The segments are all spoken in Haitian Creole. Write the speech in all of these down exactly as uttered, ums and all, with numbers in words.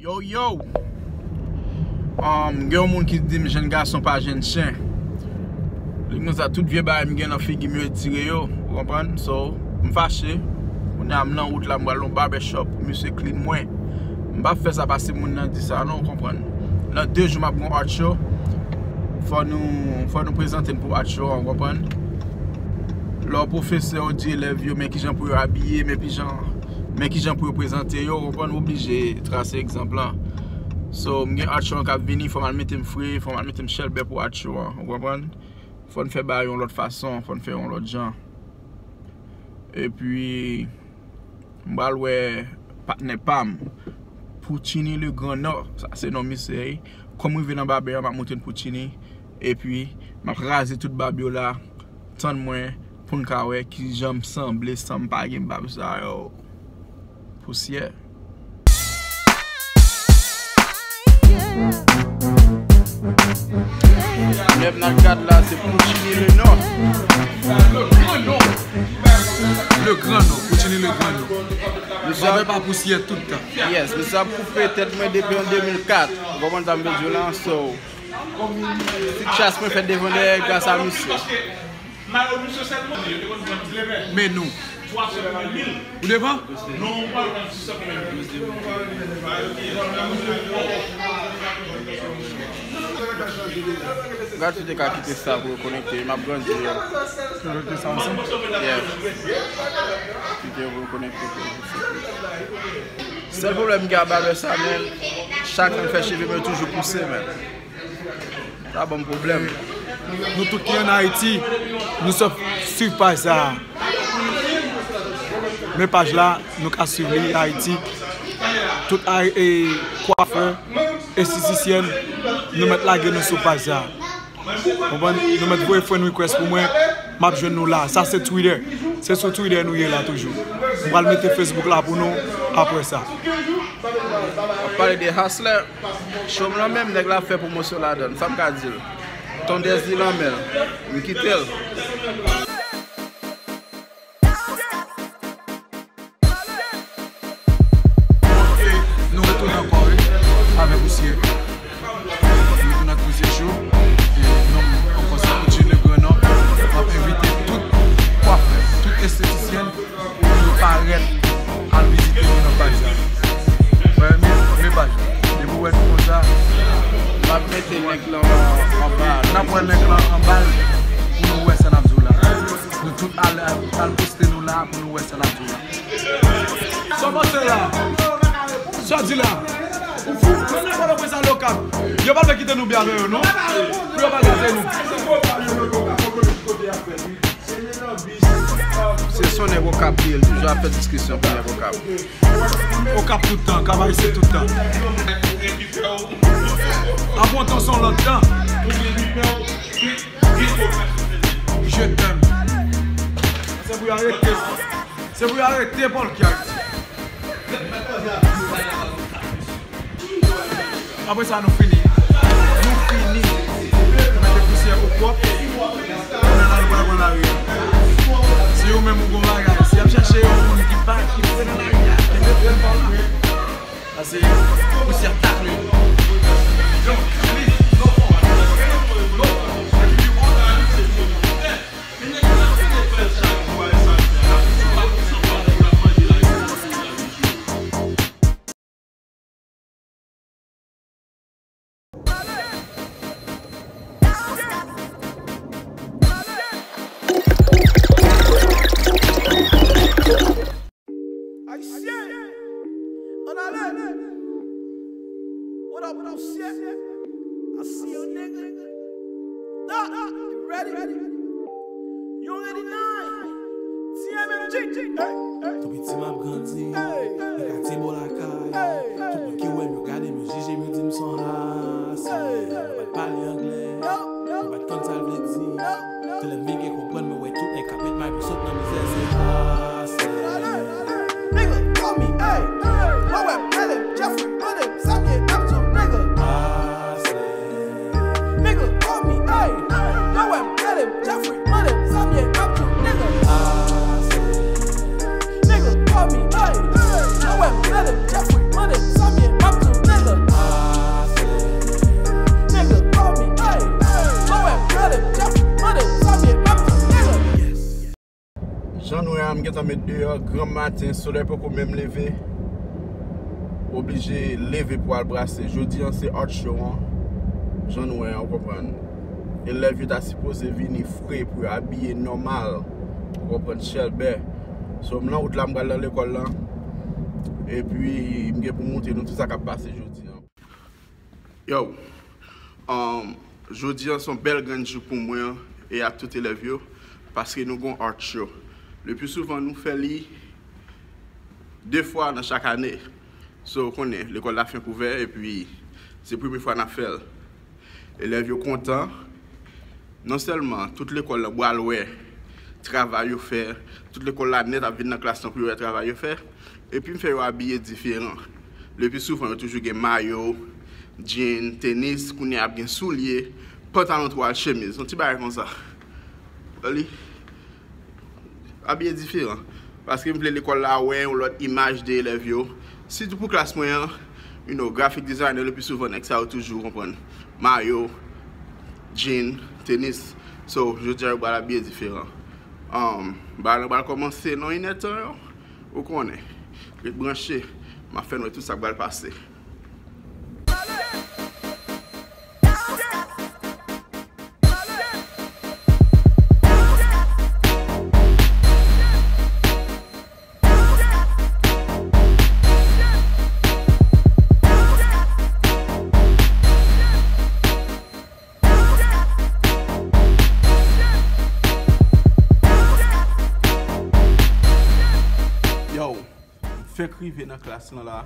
Yo, yo! Um, gen yon moun ki di m jèn gason pa jèn chen. Li konsa tout vye bagay m gen nan figi m yo etire yo, ou konprann? So, m fache. Kounye a m nan wout la, m pral nan barbershop pou misye clean mwen. M p ap fè sa paske moun nan di sa non, ou konprann? Nan de jou m ap gen yon art show. Fò nou, fò nou prezante n pou art show an, ou konprann? Lè w pwofesè, w di elèv yo men kijan pou yo abiye, men kijan, men kijan pou yo prezante yo, ou konprann? W oblije trase egzanp lan. So, m gen art show an k ap vini, fò m al mete m fre, fò m al mete m chèlbè pou art show an, ou konprann? Fò n fè bagay yon lòt fason, fò n fè yon lòt jan. Epi, m pral wè patnè pa m, Poutchini le Grand Nord, sa se non misye. Kòm m rive nan babè an, m ap montre n Poutchini. Epi, m ap raze tout bab yo la. Tann mwen pou n ka wè kijan m sanble san m pa gen bab sa yo. Pousyè. Lè m nan gad la, se Poutchini le Nord. Le Grand Nord, Poutchini le Grand Nord. Misye ap, babè pa pousyè tout tan. Yes, misye ap koupe tèt mwen depi an de mil kat. Ou konprann sa m vle di w la? So, ti chas mwen fèt devan dèyè gras a misye. Men nou. Ou devan? Gad si te ka kite sa pou yo konekte, m ap grandi yo. Konekte sa ansanm? Yeah. Kite yo pou yo konekte pou yo. Sèl pwoblèm m gen ak babè sa, men, chak lè m fè cheve m yo toujou pouse, men. Sa ban m pwoblèm. Nou tout ki ann Ayiti, nou sòf swiv paj sa a. Men paj la, nou ka swiv li Ayiti. Tout Ay-, e, kwafè, estetisyèn, nou mèt lage nou sou paj sa a. Konprann? Nou mèt voye friend request pou mwen, m ap jwenn nou la. Sa se Twitter. Se sou Twitter nou ye la toujou. M pral mete Facebook la pou nou apre sa. W ap pale de Hustler. Show m lan menm, nèg la ap fè pwomosyon ladan l. Sa m ka di l? Tondèz li nan men l. M kite l. E nou retounen ankò, wi, avèk Pousyè. Nou retounen ak Pousyè Show. E non m ankò se Poutchini le Grand Nord. M ap envite tout kwafè, tout estetisyèn pou yo parèt al vizite nou nan paj sa. Wè, men, men paj la. Depi w wè nou konsa, m ap mete link lan anba a. N ap wè link lan anba l pou nou wè sa n ap di w la. Nou tout al, al, al poste nou la pou nou wè sa n ap di w la. Sa w panse la? Sa w di la? Ou fou? Kòman Pòtoprens al Okap? Yo pa vle kite nou byen avè yo, non? Pou yo pa gate nou. Se son nèg Okap li ye, li toujou ap fè diskisyon pou nèg Okap. Okap tout tan, Kavayisye tout tan. Aprantan son lòt tan. Je t'aime. Se pou y arete, se pou y arete Polky Ayiti. Apre sa, nou fini. Nou fini. Nou mete pousyè ou pwòp. Kounye a la, nou pral pran lari a. Si ou menm ou gon bagay, si y ap chache yon moun ki pa, ki vre nan lari a, ki vre pa vre. Pase pousyè takle. Ayisyen, ann ale. What up, what up, shit? I see you, nigga. Dog, you ready? You ready now? T M M G. Hey, hey. Tou piti m ap grandi nan katye bò lakay. Tout moun ki wè m, yo gade m, yo jije m, yo di m se yon hustler. Yo pa t pale anglè, yo pa t konn sa l vle di. Te lè m vin gen konprann, mwen wè tout nèg k ap met may pou sot nan mizè se hustler. Nigga, call me, hey. Mwen wè m rele m Jeffrey, mande m sa m ye, ap di w, nigga. Hustler. Nigga, call me, hey. Mwen wè m rele m Jeffrey, mande m sa m ye, ap di w, nigga. Hustler. Nigga, call me, hey. Met deyò, granmaten, solèy poko menm leve. Oblije leve pou al brase. Jodi an se art show an. Jan nou wè an, ou konprann. Elèv yo ta sipoze vini fre pou yo abiye nòmal. Ou konprann, chèlbè. So, m nan wout la, m pral nan lekòl lan. Epi, m gen pou montre nou tout sa k ap pase jodi an. Yo, um, jodi an se yon bèl grenn jou pou mwen e ak tout elèv yo, paske nou gon art show. Le pli souvan, nou fè li de fwa nan chak ane. So, ou konnen, lekòl la fenk ouvè, epi se premye fwa n ap fè l. Elèv yo kontan. Non sèlman tout lekòl la pral wè travay yo fè, tout lekòl la nèt ap vin nan klas lan pou yo wè travay yo fè, epi m fè yo abiye diferan. Le pli souvan, yo toujou gen mayo, djin, tenis, kounye a ap gen soulye, pantalon twal, chemiz, yon ti bagay konsa. Li abiye diferan. Paske m vle lekòl la wè yon lòt imaj de elèv yo. Sitou pou klas mwen an, you know, graphic designer, le pli souvan, nèg sa yo toujou, konprann, mayo, djin, tenis. So, jodi a, yo pral abiye diferan. Um, bal lan pral kòmanse nan inèdtan, yo. Ou konnen. Ret branche. M ap fè n wè tout sa k pral pase. Yo, m fenk rive nan klas lan la.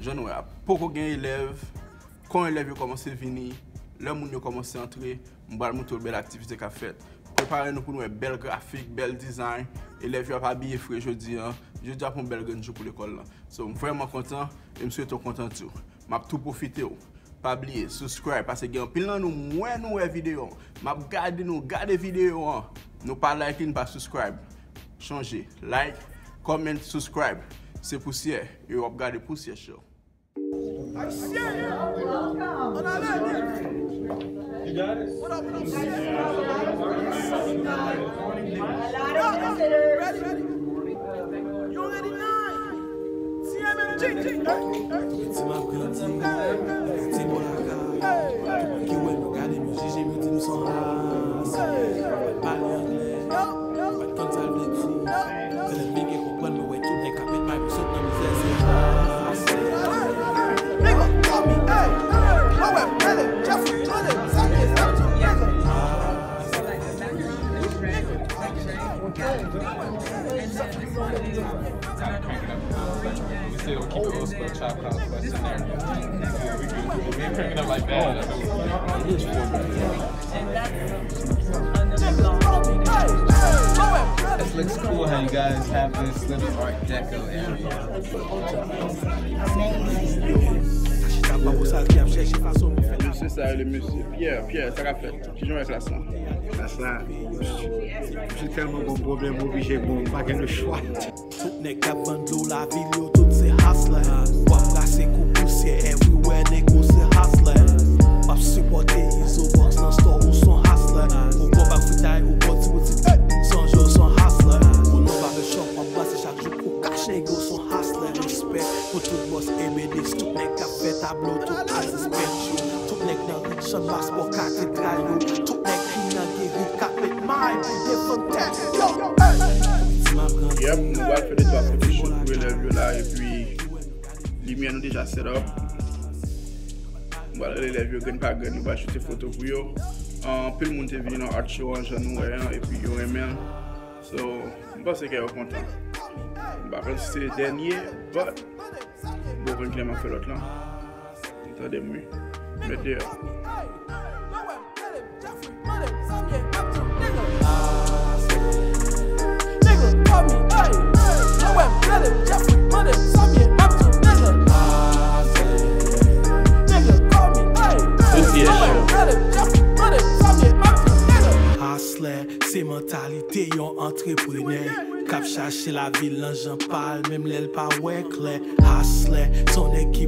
Jan nou wè a, poko gen elèv. Kon elèv yo kòmanse vini, lè moun yo kòmanse antre, m pral montre w bèl aktivite k ap fèt. Prepare nou pou n wè bèl grafik, bèl design. Elèv yo ap abiye fre jodi an. Jodi a pou yon bèl grenn jou pou lekòl lan. So, m vrèman kontan e m swete w kontan tou. M ap tou pwofite w. Pa bliye, subscribe, paske gen anpil nan nou, m wè nou wè videyo an. M ap gade nou, gade videyo an. Nou pa like li, n pa subscribe. Chonje, like, comment, subscribe. Se Pousyè, e w ap gade Pousyè Show. Ti m ap grandi, ti bò lakay. Tout moun ki wè m, yo gade m, yo jije m, yo di m se yon ras. Pale anglè, yo pa t konn sa l vle di. Lè m vin gen konprann, mwen wè tout nèg k ap met may pou sot nan mizè, se ras. Nigga, call me, hey, hey. Mwen wè m, Mele, Jeffrey, Jordan, Xavier, Neptune, nigga. We still keep it old school, Tribe Called Quest in there. Yeah, we good. We ain't cranking up like that. It is four minutes. This looks cool how you guys have this little Art Deco area. Mesye sa, le mesye Pierre, Pierre, sa k ap fèt? Kijan w wè klas lan? Klas la, misye tèlman gon pwoblèm, oblije bon, m pa gen lechwa. Tout nèg k ap vann dlo lavil yo, tout se hustlers. W ap brase kou pousyè everywhere, nego se hustlers. W ap sipòte Izo Box nan store, ou son hustler. Ou pran bak fritay, ou pran ti boutik, hey, sonje w son hustler. Ou nan barbershop, w ap brase chak jou pou kach, nego son hustler. Respè pou tout bòs, ebedis, tout nèg k ap fè tablo, tout atis pèch yo. Tout nèg nan ri, chanmas bò katedral yo. Tout nèg ki nan geri k ap met may pou defann tèt yo. Hey! Ti m ap grandi. Yep, nou pral fè de twa photoshoot pou elèv yo la, epi limyè nou deja set up. Nou pral rele elèv yo grenn pa grenn, nou pral choute foto pou yo. Anpil moun te vini nan art show an, jan nou wè an, epi yo renmen l. So, m panse ke yo kontan. M pa panse se dènye, but Bon, Van Clement fè lòt lan. Tande m wi. Met deyò. Hustler, se mantalite yon antreprenè k ap chache lavil nan jan pa l, menm lè l pa wè klè. Hustler, se yon nèg ki